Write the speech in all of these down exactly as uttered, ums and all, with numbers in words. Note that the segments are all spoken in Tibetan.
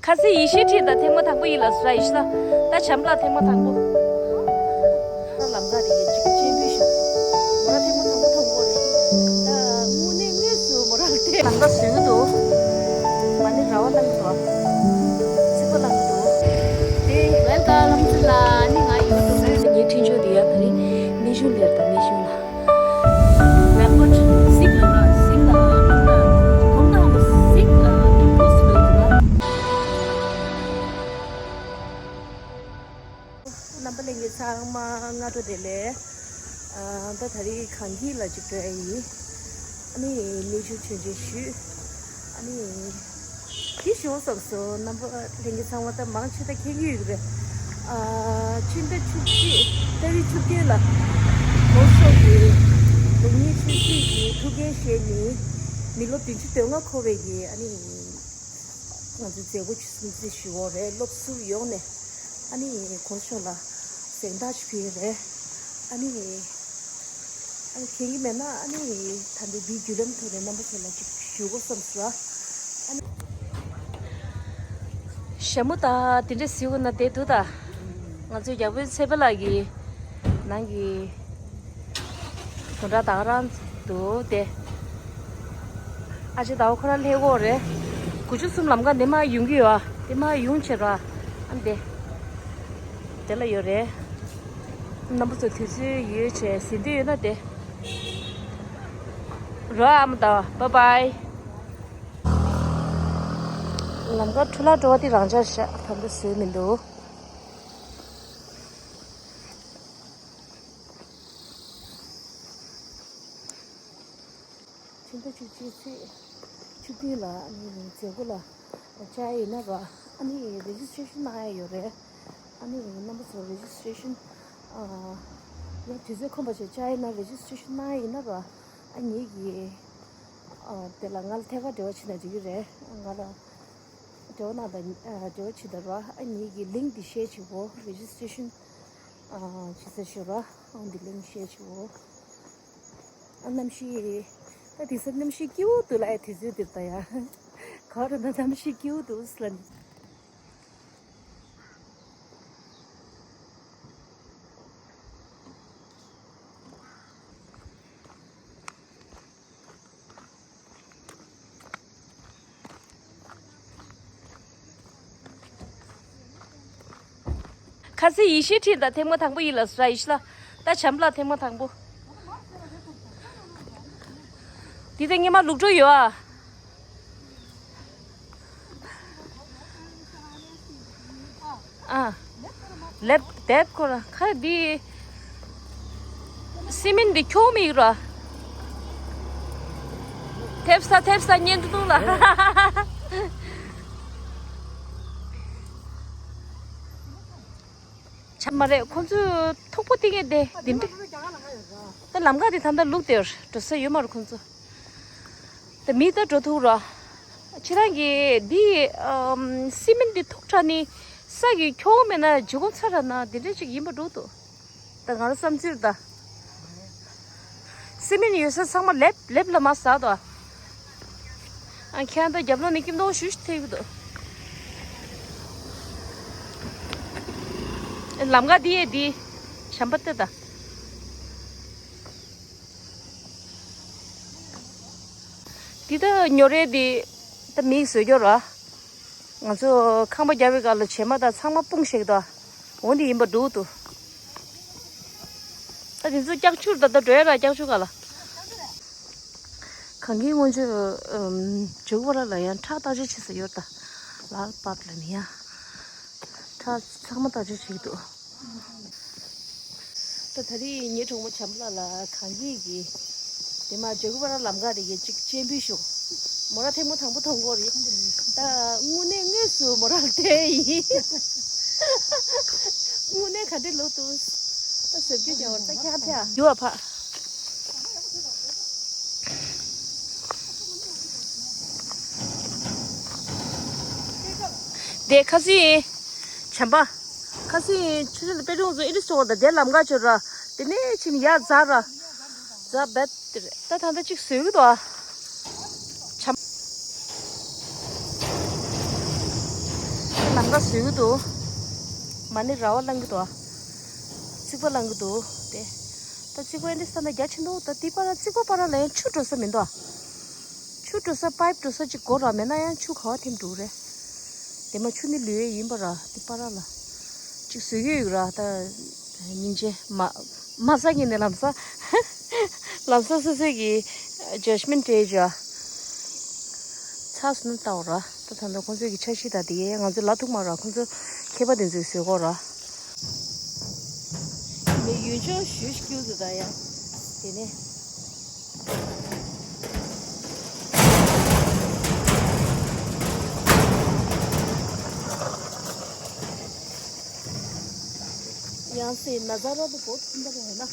ཁ་སང་ཡེ་ཤེས་ཁྲིད་དང་ཐེངས་མ་དང་པོ་ཡིན་ལ་སུ་ར་ཡེ་ཤེས་ལ། ད་བྱམས་ལ་ཐེངས་མ་དང་པོ། ད་ལམ་ཁ་དེ་གའི་གཅིག་སྤྱན་འབུལ་ཞུ། མོ་ར་ཐེངས་མ་དང་པོ་མཐོང་གོ་རེད། ད་དངོས་གནས་དངོས་སུ་མོ་ར་དེ་ལམ་ཁ་བཟོས་ཀྱི་འདུག་མ་ཎི་ར་བ་བླངས་འདུག་ཚིག་པ་བླངས་འདུག་དེ་ཝེལ་ཀམ་ཚུ་ལ་ནི་ང་ཡོད་འདུག་ངའི་འཕྲིན་བཅོལ་དེ་ཡ་ད་རིང་གནས་ཆུང་ལེར་དང་གནས་ཆུང་ལ། Backward གཟིགས་ལ་གཟིགས་ལ་གཟིགས་ལ་གཟིགས་ལ་གཟིགས་ལ། རྣམ་པ་ལྷན་རྒྱས་ཚང་མ་སྔ་དྲོ་བདེ་ལེགས། ཨ་ད་ད་རེས་གངས་སྐྱིད་ལ་ཅིག་འགྲོ་ཡ་ཡིན། ཨ་ནི་གནས་ཆུང་མཆོད་མཇལ་ཞུས། ཨ་ནི། དེ་ཞུ་བསམ་སོང་། རྣམ་པ་ལྷན་རྒྱས་ཚང་མ་ད་མང་ཆེ་ད་མཁྱེན་གྱི་ཡོད་ཀྱི་རེད། ཨ་ཕྱི་ཟླ་བཅུ་གཅིག་ཏ་རིག་བཅུ་བདུན་ལ་གོང་ས་མཆོག་གི་ལུགས་གཉིས་ཆོས་སྲིད་ཀྱི་ཐུགས་འགན་བཞེས་ནས་མི་ལོ་བདུན་ཅུ་དོན་ལྔ་འཁོར་བའི་གི་ཨ་ནི་ང་ཚོའི་མཛད་སྒོ་ཆུ་སྲིན་རྩི་ཞུ་བ་རེད། སློབ་ཟུར་ཡོངས་ནས་ཨ་ནི་གོང་ས་མཆོག་ལ་གཟེངས་རྟགས་ཅིག་ཕུལ་གྱི་རེད། ཨ་ནི། ཨ་ནི་མཁྱེན་གྱི་མེད་ན་ཨ་ནི་ད་ལྟའི་འདིའི་བརྒྱུད་ལམ་ཐོག་ནས་རྣམ་པ་ཚོ་ལ་ཅིག་ཞུ་དགོས་བསམ་སོང་། ཨ་ནི། ཞྭ་མོ་ད་དེ་འདྲ་ཟིག་ན་བསྡད་འདུག་ད། ང་ཚོའི་རྒྱལ་པོའི་ཚེ་དཔལ་ལགས་ཀྱི་ནང་གི་དོན་དག་ད་ག་རང་འདུག་སྟེ། ཨ་ཅེ་ཟླ་བ་ཁོ་རང་སླེབས་ཀྱི་ཡོད་རེད། དགུ་བཅུ་གསུམ་ལམ་ཁ་འདི་མར་ཡོང་གི་ཡོད་ཨ། འདི་མར་ཡོང་བྱས་ར། ཨ་འདི། དེ་ལ་ཡོད་རེད། རྣམ་པ་ཚོ་དུས་ཚོད་ཡོད་བྱས་ཟིན་དུས་ཡོད་ན་དེ། རོ་ཨ་མ་ད། བཱའི་བཱའི། ལམ་ཁ་འཕྲུལ་ལ་འགྲོ་བ་དེ་རང་འཇགས་ཤག་ད་ལྟ་བཟོས་མི་འདུག་ཕྱི་ཟླ་བཅུ་གཅིག་ཚེས་བཅུ་བདུན་ལ་ཨ་ནི་མཛད་སྒོ་ལ་བཅར་ཡ་ཡིན་ན་ར། ཨ་ནི་རེ་ཇི་སི་ཊེ་ཤན་གནང་ཡ་ཡོད་རེད། ཨ་ནི་རྣམ་པ་ཚོ་རེ་ཇི་སི་ཊེ་ཤན་ཨ་ཡང་དུས་ཚོད་ཁོམ་པ་བྱས་བཅར་ཡ་ཡིན་ན་རེ་ཇི་སི་ཊེ་ཤན་གནང་ཡ་ཡིན་ན་ར། ཨ་ངེད་ཀྱི་ཨ་དེ་ལ་ང་ལ་ཐད་ཀར་འབྲེལ་བ་བྱེད་ན་འགྲིག་གི་རེད། ང་ལ་འབྲེལ་བ་གནང་དང་ཨ་འབྲེལ་བ་བྱེད་དང་ར། ཨ་ངེད་ཀྱི་ལིང་ཀི་འདི་ཤེར་བྱེད་དགོས། རེ་ཇི་སི་ཊེ་ཤན་ཨ་བྱེད་ས་ཤོད་ར། ཨ་འདི་ལིང་ཀི་ཤེར་བྱེད་དགོས། ཨ་གནམ་གཤིས། ད་དེང་སང་གནམ་གཤིས་སྐྱིད་པོ་འདུག་ལ། ཨེ་དུས་ཚོད་འདིར་ད་ཡ། ག་རེ་ན་གནམ་གཤིས་སྐྱིད་པོ་འདུག་ལ། ཁ་སང་ཡེ་ཤེས་ཁྲིད་དང་ཐེངས་མ་དང་པོ་ཡིན་ལ་སུ་ར་ཡེ་ཤེས་ལ། ད་བྱམས་ལ་ཐེངས་མ་དང་པོ། འདི་ད་སྔོན་མ་ལུག་འགྲོ་ཡོད་ཨ། ཨ། ལེབ་དེབ་ཁོ་ར་ཁ་འདི། སི་མིན་འདི་ཁྱོག་མིག་ར། ཐེབས་ས་ཐེབས་ས་ཉན་དུ་འདུག་ལ། ཆ་མ་རེད། ཁོ་ཚོས་ཐུག་པོ་སྟེར་མཁན་དེ་འདི་འདྲ། ད་ལམ་ཁ་དེ་ད་ལྟ་ལུག་དེར་འགྲོ་ས་ཡོད་མ་རེད་ཁོ་ཚོ། ད་མི་ད་འགྲོ་ཐུག་ར། ཁྱེད་རང་གིས་འདི་ཨམ་སི་མིན་འདི་ཐུག་དྲགས་ནི་ས་གི་ཁྱོག་མེད་ན་ལྗིད་ཁོག་ཚ་དྲགས་ན་འདི་འདྲ་ཅིག་ཡིན་པ་འགྲོ་འདུག་ད་ང་རང་བསམ་ཚུལ་ད། སི་མིན་ཡོད་ས་ཚང་མ་ལེབ་ལེབ་ལ་མ་ཟག་དོ། ཨ་ཁྱེད་རང་ད་རྒྱབ་ལོགས་ནས་སྐྱིད་མདོག་ཞུ་ཞུ་ཐེབས་ཀྱི་འདུག་ལམ་ཁ་འདི་ཡས་འདི། བྱམས་པ་ལྟ་ད། འདི་ད་ཉོ་རེད་འདི། ད་མིག་བཟོས་རྒྱུ་ར། ང་ཚོ་ཁང་པ་རྒྱབ་པའི་སྒང་ལ་བྱེ་མ་དང་ཚང་མ་སྤུངས་ཤིག་ཏོ། འོ་འདི་ཡིན་པ་འགྲོ་འདུག་ད་དེ་ཚོ་ཀྱག་ཆུར་ད་ལྟ་འགྲོ་ཡ་ར་ཀྱག་ཆུ་ག་ལ། གངས་སྐྱིད་སྔོན་ཆད་ཨམ་ཇོ་བོ་ར་ལ་ཡང་ཁྲག་བརྟག་དཔྱད་བྱེད་ས་ཡོད་ད། ལ་པབ་ལ་ནི་ཡ། ཁྲག་ཚང་མ་བརྟག་དཔྱད་བྱེད་ཀྱི་འདུག་ད་ད་རེས་ངའི་གྲོགས་མོ་བྱམས་ལགས་ལ་གངས་སྐྱིད་ཀྱི་དེ་མ་ཇོ་གུ་པ་ར་ལམ་ཁ་རེ་གི་ཅིག་སྤྱན་འབུལ་ཞུ། མོ་ར་ཐེངས་མ་དང་པོ་མཐོང་གོ་རེད། ད་དངོས་གནས་དངོས་སུ་མོ་ར་ལ་བལྟས་ཡིན། དངོས་གནས་ག་འདྲས་ལོ་འདུག་ད་ཟབ་རྒྱུ་རྒྱ་བར་ད་ཁྱ་ཕྱ་ཡུ་བ་ཕ། དེ་ཁ་སང་བྱམས་པ། ཁ་སང་ཆུ་ཚོད་དཔེ་སྒྲོན་ཚོ་ཨི་རི་སོང་དང་དེ་ལམ་ཁ་ཆོད་ར། དེ་ནས་ཕྱིན་ཡ་ཛ་ར། ཛ་བད་དེ་རེད། ད་ད་ལྟ་གཅིག་བཟོས་གི་འདུག་ཨ། བྱམས། ལམ་ཁ་བཟོས་ཀྱི་འདུག་མ་ཎི་ར་བ་བླང་གི་འདུག་རྩིག་པ་བླང་གི་འདུག་དེ། ད་རྩིག་པ་འདི་ས་ན་རྒྱ་ཆེན་འདུག་ད་འདི་པར་རྩིག་པ་པར་ལ་ཡང་ཆུ་འགྲོ་ས་མི་འདུག་ཆུ་འགྲོ་ས་པའིབ་འགྲོ་ས་ཅིག་དགོས་ར། མེད་ན་ཡང་ཆུ་ག་བ་ཐིམ་འགྲོ་རེད། དེ་མ་ཆུ་ནི་ལུས་ཡས་ཡིན་པ་ར། འདི་པར་ལ་ཅིག་བཟོས་ཀྱི་ཡོད་ར། ད་སྙིང་རྗེ། མ་མ་ས་ཉིན་ནས་ལམ་ས་ལམ་ས་སོ་སོའི་གི་ཇཇ་མེན་ཊི་སྤྲད་བྱ། ཚགས་སུ་ནི་ལྟ་བ་ར། ད་ད་ལྟ་ཁོང་ཚོའི་གི་འཆར་གཞི་དང་དེ་ང་ཚོ་ལ་ཐུག་མ་ར། ཁོང་ཚོ་མཁས་པ་དེ་ཚོས་བཟོས་གོ་ར། མི་ཡུལ་ལྗོངས་ཞུ་སྐྱུག་ཟེར་ད་ཡ། དེ་ནས། ཡང་སེ་ན་ཛ་ར་དུ་བོ་ཚིན་པ་རེད་ན།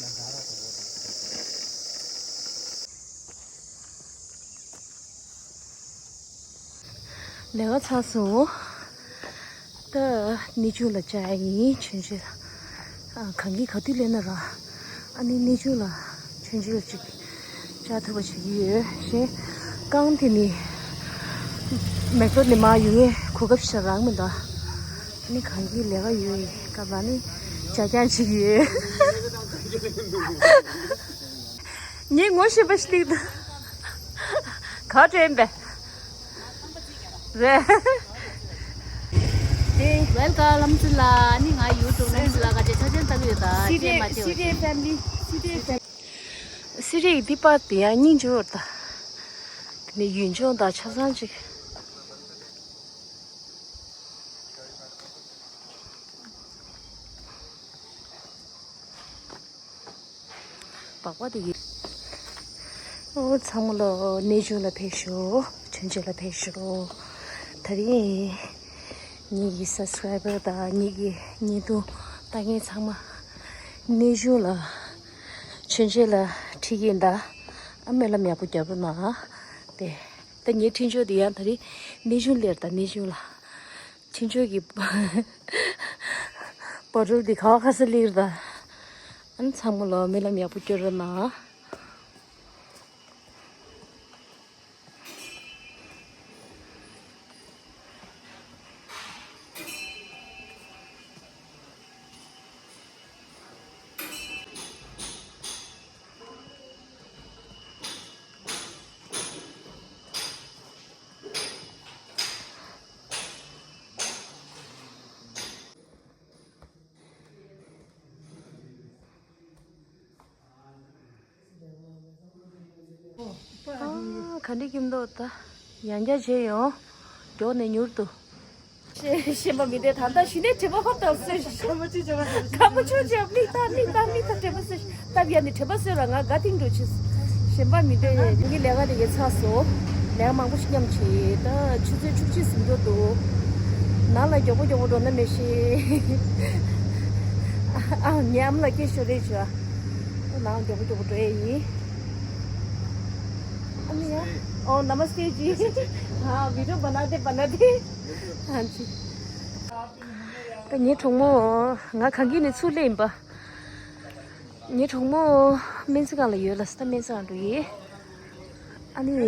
ལས་ཀ་ཚར་སོང་། ད་གནས་ཆུང་ལ་བཅར་ཡིན། ཆུང་ཆུང་ལ། ཨ། གངས་སྐྱིད་ག་དུས་སླེབས་ན་ར། ཨ་ནི་གནས་ཆུང་ལ་ཆུང་ཆུང་ལ་ཅིག་བཅར་ཐུབ་པ་བྱེད་ཀྱི་ཡོད། གཞན་རྐང་དེ་ནི་མེག་ཏོ་ནས་མར་ཡོང་ཡས་གོ་སྐབས་ཞེ་དྲག་རག་མི་འདུག་ཨ་ནི་གངས་སྐྱིད་ལས་ཀ་ཡོད་ཡི་སྐབས་ལ་ནི་བཅར་རྐྱང་བྱེད་ཀྱི་ཡོད། ངས་ངོ་ཤེས་པ་ཞིག་འདུག་ག་དྲན་པས། རེད། དེ་ཝེལ་ཀམ། ལམ་ཚུལ་ལ་ནི་ང་ཡུ་ཊུབ་ལམ་ཚུལ་ལ་ག་ཅེ་ཆ་ཅན་ལྟ་གི་ཡོད་ད། ཅེ་མ་ཅེ་བ་ཅེ། སི་རི་ཡི་འདི་པར་དེ་ཡང་སྙིང་རྗེ་པོ་ད། དེ་ནས་ཡུལ་ལྗོངས་དང་ཆ་ཚང་ཅིག་སྦག་སྦག་དེ་ཡིན། ཨོ། ཚང་མ་ལོ། གནས་ཆུང་ལ་ཕེབས་ཤོག་ཆུང་ཆུང་ལ་ཕེབས་ཤོག་དེ་རིང་ངེད་ཀྱི་སབ་སི་ཀ་རའི་བར་དང་ངེད་ཀྱི་བརྙན་ཐུང་ལྟ་མཁན་ཚང་མ་གནས་ཆུང་ལ་ཆུང་ཆུང་ལ་ཁྲིད་ཀྱི་ཡིན་ད། ཨ། སྨོན་ལམ་ཡག་པོ་རྒྱབ་རོགས་གནང་། དེ། ད་ངའི་འཕྲིན་བཅོལ་དེ་ཡང་དེ་རིང་གནས་ཆུང་སླེབས་ད། གནས་ཆུང་ལ། འཕྲིན་བཅོལ་གྱི་བ་ཊོལ་དེ་ག་བ་ག་ས་སླེབས་ད། ཨ་ནི་ཚང་མ་ལོ་སྨོན་ལམ་ཡག་པོ་སྐྱོར་རོགས་གནང་། ཨ། ག་འདྲ་ཁྱིམ་ཐོག་ད། ཡང་བསྐྱར་བྱས་ཡོང་། མགྱོགས་ནས་མྱུར་དུ། ཞེ་ཞེན་པ་མི་འདོད། ད་ལྟ་གཞི་ནས་དྲན་པ་ཧོབ་ཏང་སོས། ཁ་མ་ཆུ་ཆེ་བ། ཁ་མ་ཆུ་ཆེ་བ། མིག་ལྟ་མིག་ལྟ་མིག་ལྟ་དྲན་པ་སོས། སྟབས་ཡག་ནས་དྲན་པ་སོས་ར། ང་དགའ་ཐིང་འགྲོ་ཆུ། ཞེན་པ་མི་འདོད། ངའི་ལས་ཀ་དེ་གས་ཚར་སོང་། ལས་ཀ་མང་པོ་ཞིག་མཉམ་བྱས། ད་ཆུ་ཚོད་བཅུ་གཅིག་ཟིན་འགྲོ་འདུག་ནང་ལ་མགྱོགས་པོ་མགྱོགས་པོ་འགྲོ་ན་མི་ཤེས། ཨ། ཉམས་ལ་སྐྱེ་ཤོར་རེད་བྱ། ནང་མགྱོགས་པོ་མགྱོགས་པོ་འགྲོ་ཡས་ཡིན། ཨ་ནི་ཡ། ཨོ། ནམ་སྟེ་ཇི། ཧ། ཝི་ཌི་ཡོ་བ་ན་དེ་བ་ན་དེ། ཧ་ཇི། ད་ངའི་གྲོགས་མོ། ང་གངས་སྐྱིད་ནས་ཚུར་སླེབས་ཡིན་པ། ངའི་གྲོགས་མོ་སྨན་རྩིས་ཁང་ལ་ཡོད་ལ། ད་སྨན་རྩིས་ཁང་འགྲོ་ཡིན། ཨ་ནི་དེ་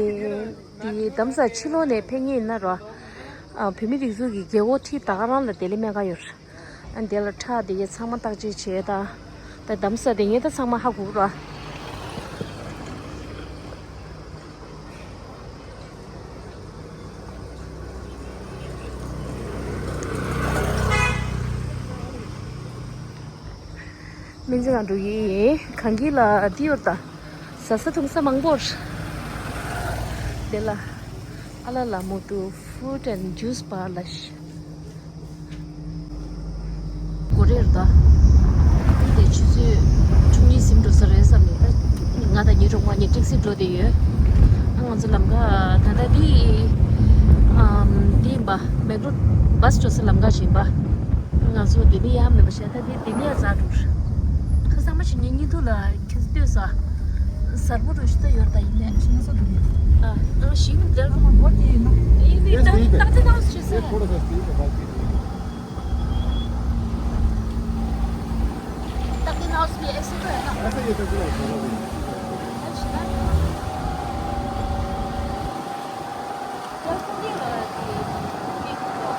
དྷ་རམ་ས་ལ་ཕྱི་ལོགས་ནས་ཕེབས་མཁན་ཡིན་ན་ར། ཨ། བོད་མི་སྒྲིག་འཛུགས་ཀྱི་རྒྱལ་སྒོ་འདི་ད་ག་རང་ལ་བདེ་ལེགས་སྨན་ཁང་ཡོད། ཨ། དེ་ལ་ཁྲག་དེ་གས་ཚང་མ་བརྟག་དཔྱད་བྱས་ད། ད་དྷ་རམ་ས་ལ་བསྡད་མཁན་ད་ཚང་མ་ཧ་གོ་ར། སྨན་རྩིས་ཁང་འགྲོ་གི་ཡིན། གངས་སྐྱིད་ལ་འདི་ཡོད་ད། ཟ་ས་འཐུང་ས་མང་པོ་རེད། དེ་ལ་ཨ་ལ་ལ་མོ་ཏུ་fruit and juice bar ལ་ཤ། གོ་རེད་ད། དེ་ཆུ་ཚོད་བཅུ་གཉིས་ཟིན་འགྲོ་ས་རེད་བསམ་ནས་ད། ང་དང་ངའི་གྲོགས་མོ་གཉིས་ཊེག་སི་འགྲོ་བསྡད་ཡོད། ཨ། ང་ཚོ་ལམ་ཁ་ད་ལྟ་འདི། ཨམ། འདི་ཡིན་པ། མེག་ལོར་བྷ་སི་འགྲོ་ས་ལམ་ཁ་ཞིག་ཡིན་པ། ང་ཚོ་འདི་ནས་ཡར་མེད་པ་བྱས། ད་འདི་འདི་ནས་ཡར་འཛེགས་འགྲོ། ཁ་སང་མ་ཞིག་ངའི་བརྙན་ཐུང་ལ་ཁྱེད་ཚོ་ལྟོས་ས། གཟར་པོ་རུ་ཞིག་ད་ཡོད་ད། ཡིན་ནས་ཁྱེད་ཚོ་འདི་ནས། ཨ། ཨ། ཞིང་འདིར་མ་འགོ་དེ་ཡིན་ནོ། ཡིན་ནི་ད་ད་ད་ད་ཞིག་ས། ये थोड़ा सा स्पीड बढ़ा के देखिए। ད་ད་ད་ཞིག་ས། ऐसा ही है, ऐसा ही है, थोड़ा भी। ད་ཞིག་ད། ད་ཁོ་གཉིས་ལ་དེ་དེ་ཁོ།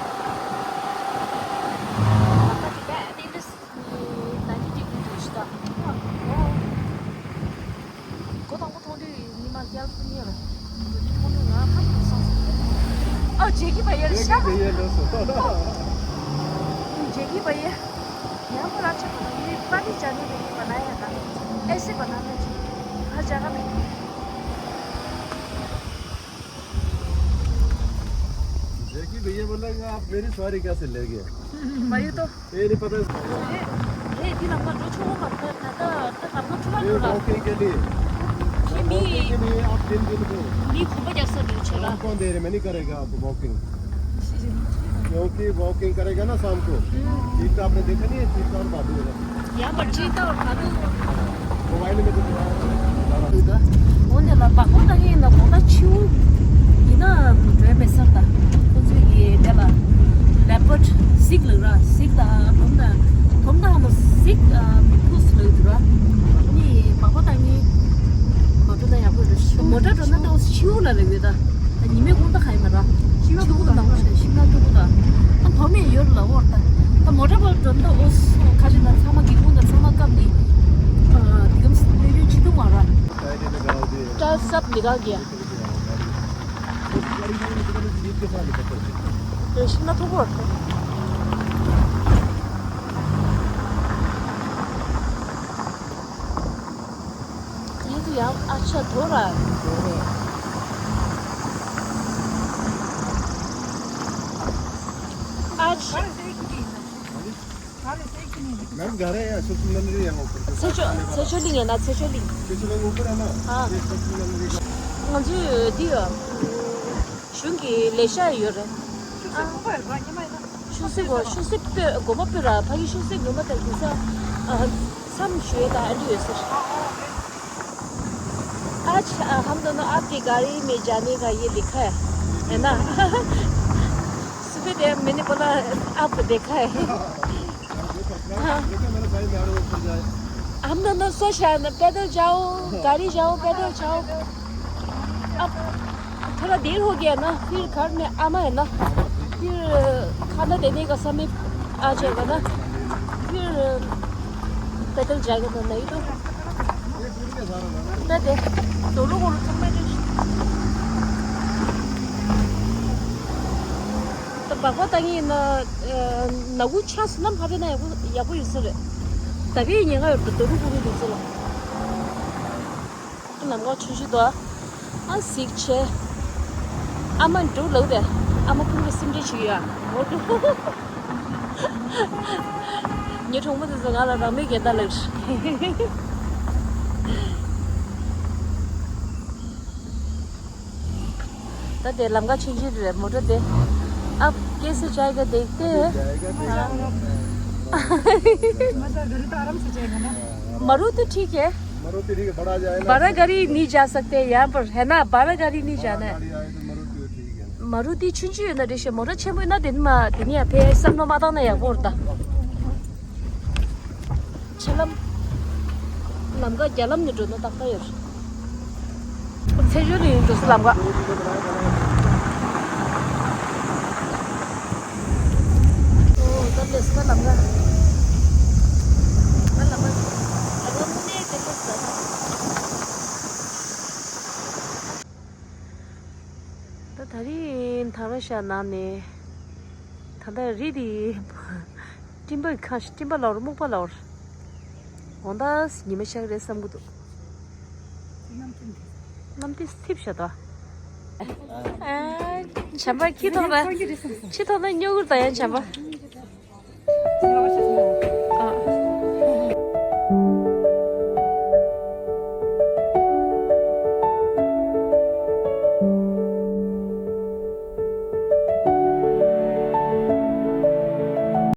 भैया लो सो। जेकी भैया, यहाँ पर अच्छा बना, ये पानी जाने के लिए बनाया था। ऐसे बनाना चाहिए, हर जगह में। जेकी भैया बोला कि आप मेरी सवारी कैसे ले गए? वही तो। ये नहीं पता। ए, दिन आपका जो छोड़ो मत कर, ना तो, तो आपको छुपा ये दो रहा। वॉकिंग के लिए। कि मी, वॉकिंग के लिए आप दिन दिन को। मी खूब जैसा नहीं छेड़ा। कौन दे रहे? मैं नहीं करेगा आपको वॉकिंग। क्योंकि वॉकिंग करेगा ना शाम को, हम्म। चीता आपने देखा नहीं है, चीता और भालू है। यहाँ पर चीता और भालू। मोबाइल में तो दिखा रहा है। འོ་འདི་ལ་སྦག་སྦག་བཏང་ཡིན་ན་གོང་ད་ཆེའུ་ཡིན་ན་འགྲོ་མེད་སར་ད་ཁོ་ཚོས་ཀྱི་དེ་ལ་ལེ་པར་སིག་ལ་ར་སིག་ད་དོམ་ད་དོམ་ད་ཧ་མ་སིག་མི་ཕུས་ལ་འདུག་ར། ནི་སྦག་སྦག་བཏང་ཡིན་མོ་ཊ་ད་ཡག་པོ་རེད། མོ་ཊ་འགྲོ་ན་ད་ཆེའུ་ལ་རེད་ད། ཉི་མའི་དགོང་དག་ག་ཡིན་ན་ར། ཤིང་ནགས་མཐོ་པོ་དང་། ཤིང་ནགས་མཐོ་པོ་དང་། ཨ་མཐོ་མེད་ཡོད་ལ་འོར་དང་། ད་མོ་ཊ་བར་འགྲོ་ན་འོ་ཁ་ཅིག་ན་ཚང་མ་སྒེའུ་ཁུང་དང་ཚང་མ་བཀབ་ནི། ཨ་དེ་གམ་སྣོད་ཡོད་ཅི་ཐུང་བ་ར། ཀྲ་སབ་མི་དགའ་གི་ཡ། ཤིང་ནགས་མཐོ་པོ་བར་འགྲོ། ये तो यार अच्छा थोड़ा है। आज मैम, घर है या सुसुम नंदरी है ऊपर? सेचो सेचोलिंग है ना, सेचोलिंग। सेचोलिंग ऊपर है ना? हाँ। ये सुसुम नंदरी का। ང་ཚོས་འདི་གཞུང་གི་ལས་ཤག་ཡོད་རེད། ཤུགས་གསེབ་དགོས་པ་རེད་ཉི་མ་ཡིན་ན། ཤུགས་གསེབ་དགོས། ཤུགས་གསེབ་དཔེ་དགོས་པ་དཔེ་ར་ཕ་གི་ཤུགས་གསེབ་ངོ་མ་ལྟར་དེང་སང་ཨ་མཚམས་ཞུ་ཡས་དང་ཨ་འདྲ་ཡོད་ཟེར། आज हम दोनों आपकी गाड़ी में जाने का ये लिखा है, है ना? सुबह मैंने बोला आपको देखा है। हाँ। हम दोनों सोच रहे हैं ना, पैदल जाओ, गाड़ी जाओ, पैदल जाओ। अब थोड़ा देर हो गया ना, फिर घर में आना है ना, फिर खाना देने का समय आ जाएगा ना, फिर पैदल जाएगा ना, नहीं तो। ད་དེ་དོ་རུ་གོ་རུ་ཚང་མ་རེད། ད་སྦག་སྦག་བཏང་ཡིན་ན་ནག་ཁུང་ཆགས་སོང་ན་ཕ་བས་ན་ཡག་པོ་ཡག་པོ་ཡོད་ས་རེད། ད་བས་ཉེན་ཁ་ཡོད་དོ་རུ་གོ་རུ་ཡོད་ས་རེད། ནམ་མཁའ་ཆུང་ཆུང་དོ། ཨ་གཟིགས་བྱས། ཨ་མ་འགྲོ་ལབ་པས། ཨ་མ་ཁུར་གི་སེམས་ཁྲལ་བྱེད་ཀྱི་ཡོད། ངའི་གྲོགས་པོ་དེ་ཚོ་ང་ལ་རང་མོས་རྒྱན་ལྟ་ལབ་ཤག་ད་དེ་ལམ་ཁ་ཆུང་ཆུང་རེད། མོ་ཊ་དེ། अब कैसे जाएगा देखते हैं। मारुति ठीक है। मारुति ठीक है, बड़ा जाए ना। बड़ा गाड़ी नहीं जा सकते यहाँ पर, है ना? बड़ा गाड़ी नहीं जाना है। गाड़ी आए तो मारुति ठीक है। मारुति ཆུང་ཆུང་ཡོད་ན་འགྲིག་ཤག་མོ་ཊ་ཆེན་པོ་ཡོད་ན་དེ་ནི་མ་དེ་ནི་ཡང་ཕེ་བསམ་བློ་མ་བཏང་ན་ཡག་པོ་རེད་ད། ཆེ་ལམ། ལམ་ཁ་རྒྱ་ལམ་ནས་འགྲོ་ན་ཏག་ཏག་ཡོད་རེད། ཚེ་ཇོ་ལིང་འགྲོ་ས་ལམ་ཁ། ཨོ་ད་ལས་ཀ་ལམ་ཁ། ད་ལམ་ཁ། ད་ལམ་ཁ་ནས་དེ་ལས་ཀ། ད་ད་རིང་ཐང་ར་ཤ་ནང་ནས་ད་ལྟ་རི་དེ་སྤྲིན་པ་ཁ་སྤྲིན་པ་ལའོར་སྨུག་པ་ལའོར། འོ་ད་ཉི་མ་ཤར་རེད་བསམ་གི་འདུག་གནམ་དེ་སིབ་ཤ་དོ། ཨ། བྱམས་པ་ཁྱི་ཐོག་ལ། ཁྱི་ཐོག་ལ་སྨྱོ་གུར་དང་ཡང་བྱམས་པ།